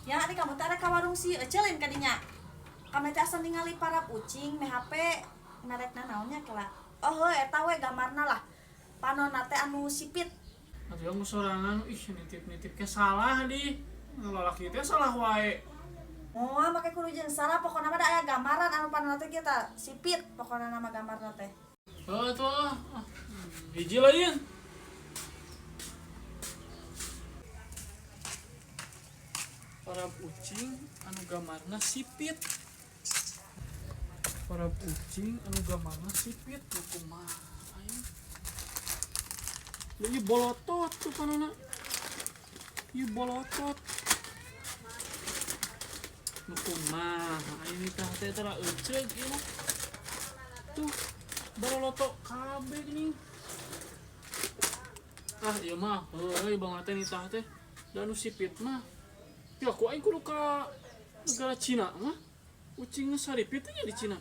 Ya ari kamu teh arek ka warung si Ece lain ka dinya. Kami teh asa ningali parab ucing me HP merekna naonnya kela. Oh heuh eta we gambarna lah. Panonna teh anu sipit. Atuh yang sorangan ih nitip-nitip ke salah di. Lalaki teh salah wae. Moal make kudu jeung salah pokona mah da aya gambaran anu panonna teh kieu tah sipit pokona nama gambarna teh. Heuh atuh ah. Hiji lain. Parab ucing anu gambarna sipit. Parab ucing anu gambarna sipit nu kumaha aing. Ieu bolotot tuh panona. Ieu bolotot. Nu kumaha aing tah teh tara euceug ieu mah. Tuh bolotot kabeh geuning. Ah ieu mah heueuy banget teh nitah teh. Da nu sipit mah. Ya ku aing kudu ka negara Cina mah. Ucingna saripit nya di Cina.